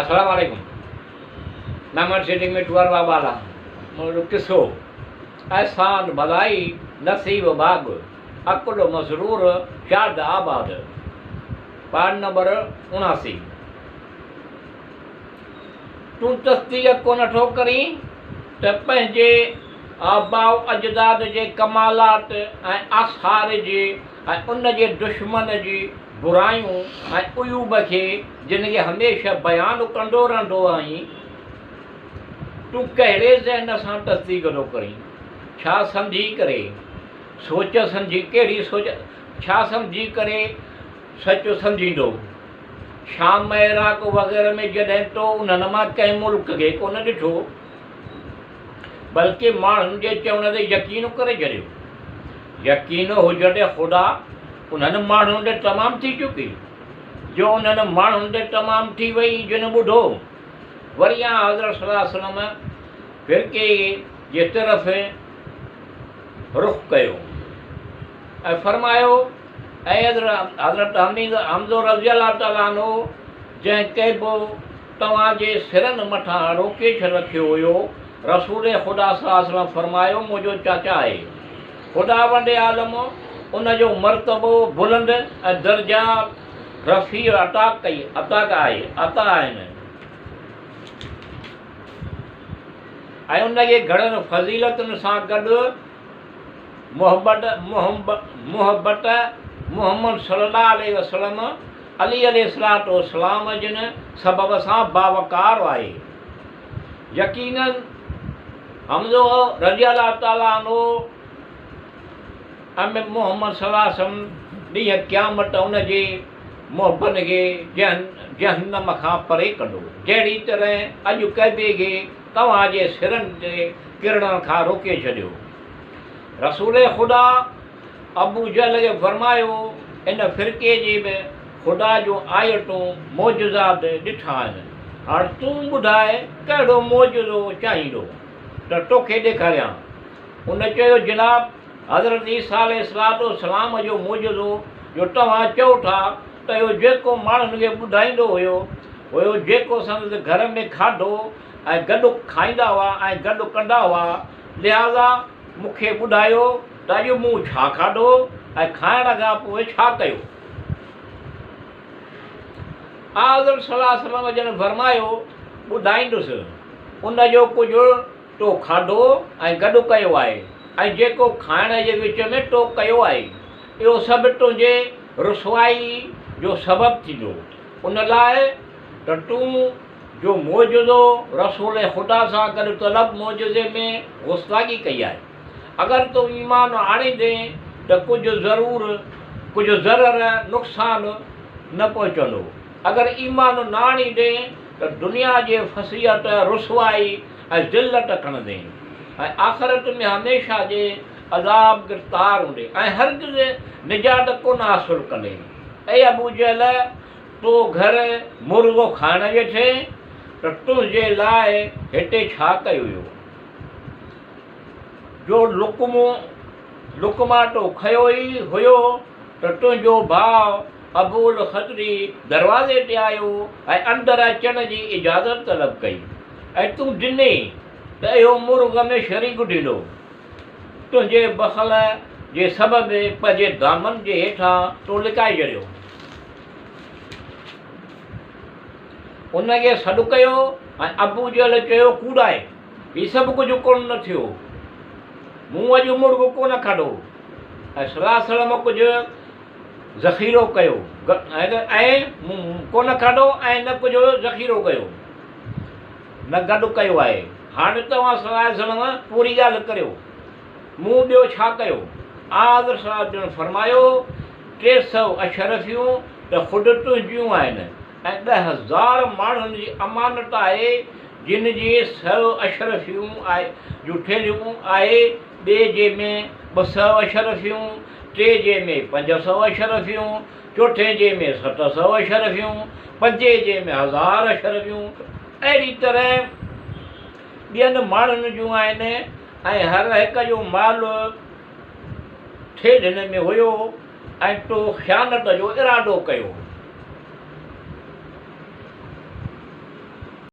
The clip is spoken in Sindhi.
السلام عليڪم نمبر سيٽنگ ۾ ٽوئر والا منهنجو قصو احسان ڀلائي نصيب ڀاڳ عقل مسرور شاد آباد پارٽ نمبر 79 تون تصديق ڪونه ٿو ڪرين ته پنهنجي آباء اجداد جي ڪمالات ۽ آثار جي ۽ ان جي دشمن جي برايون ۽ عيوب کي جن کي هميشه بيان ڪندو رهندو آهين، تون ڪهڙي ذهن سان تصديق ٿو ڪرين؟ ڇا سمجهي ڪري؟ سوچ سمجهي ڪهڙي سوچ؟ ڇا سمجهي ڪري سچ سمجهيندو؟ شام ۽ عراق وغيره ۾ جڏهن تو انهن مان ڪنهن ملڪ کي ڪونه ڏٺو، بلڪه ماڻهن جي چوڻ تي يقين ڪري ڇڏيو. يقين هجڻ تي خدا انهن ماڻهن تي تمام ٿي چڪي، جو انهن ماڻهن تي تمام ٿي وئي جن ٻڌو. وري آنحضرت صلي الله عليه وسلم فرقي جي طرف رخ ڪيو ۽ فرمايو، اي حضرت حمزو رضي الله تعالٰي عنه جنهن ڪعبو توهان جي سرن مٿان روڪي رکيو هيو، رسول خدا صلي الله عليه وسلم فرمايو، منهنجو چاچا آهي. خداوند عالم ان جو مرتبو بلند ۽ درجا رفيع عطا ڪئي عطا آهي عطا آهن ۽ ان کي گهڻن فضيلتن سان گڏ محبت محبت محمد صلي الله عليه وسلم علي عليه الصلوة والسلام جن سبب سان باوقار آهي. يقيناً حمزو رضي الله تعالٰي عنه ۽ محمد صلي الله عليه وسلم ڏينهن قيامت ان جي محبن کي جهنم کان پري ڪندو، جهڙي طرح اڄ ڪعبي کي توهان جي سرن تي ڪرڻ کان روڪي ڇڏيو. رسول خدا ابو جهل کي فرمايو، ان فرقي جي به خدا جون آيتون، معجزات، ڏٺا آهن، هاڻ تون ٻڌاء ڪهڙو معجزو چاهيندو ته توکي ڏيکاريان؟ ان چيو، جناب! حضرت عيسيٰ عليه الصلوة والسلام جو معجزو جو توهان چئو ٿا ته اهو جيڪو ماڻهن کي ٻڌائيندو هيو هيو جيڪو سندس گهر ۾ کاڌو ۽ گڏ کائيندا هئا ۽ گڏ ڪندا هئا لهٰذا مون کي ٻڌايو ته اڄ مون ڇا کاڌو ۽ کائڻ کان پوء ڇا ڪيو؟ آنحضرت صلي الله عليه وسلم جن فرمايو، ٻڌائيندس، ان جو ڪجهه تو کاڌو ۽ گڏ ڪيو آهي ۽ جيڪو کائڻ جي وچ ۾ تو ڪيو آهي، اهو سڀ تنهنجي رسوائي جو سبب ٿيندو، ان لاء ته تون جو معجزو رسول خدا سان گڏ طلب معجزي ۾ گستاخي ڪئي آهي. اگر تون ايمان آڻيندين ته ڪجهه ضرور ڪجهه ضرر، نقصان، نه پهچندو. اگر ايمان نه آڻيندين ته دنيا جي فصيحت، رسوائي ۽ ذلت کڻندين ۽ آخرت ۾ هميشه جي عذاب گرفتار هوندين ۽ هرگز نجات ڪونه حاصل ڪندين. اي ابوجهل! تو گهر مرغو کائڻ ويٺين ته تنهنجي لاء هتي ڇا ڪيو ويو؟ جو لقمو لقماٽو کنيو ئي هيو ته تنهنجو ڀاء ابوالخطري دروازي تي آيو ۽ اندر اچڻ جي اجازت طلب ڪئي ۽ تون ڊني ته اهو مرغ ۾ شريڪ ٿيندو. تنهنجي بخل جي سبب پنهنجي دامن جي هيٺان تو لڪائي ڇڏيو. ان کي سڏ ڪيو ۽ ابوجهل چيو، ڪوڙ آهي، هي سڀ ڪجهه ڪونه نه ٿيو. مون اڄ مرغ ڪونه کاڌو ۽ صلي الله عليه وسلم ڪجهه ذخيرو ڪيو ۽ مون ڪونه کاڌو ۽ نه ڪجهه ذخيرو ڪيو نه گڏ ڪيو آهي. هاڻي توهان صلي الله عليه وسلم پوري ڳالهه ڪريو. مون ٻيو ڇا ڪيو؟ آنحضرت صلي الله عليه وسلم فرمايو، 300 اشرفيون ته خود تنهنجيون آهن ۽ 10,000 ماڻهن جي امانت آهي جن جي سؤ اشرفيون جون ٿيلهيون آهي، ٻئي جي ۾ 200 اشرفيون، ٽئين جي ۾ 500 اشرفيون، چوٿين جي ۾ 700 اشرفيون، پنجين جي ۾ 1000 اشرفيون، اهڙي طرح ٻين ماڻهن جون آهن ۽ هر هڪ جو مال ٿيلهين ۾ هيو ۽ تو خيانت جو ارادو ڪيو.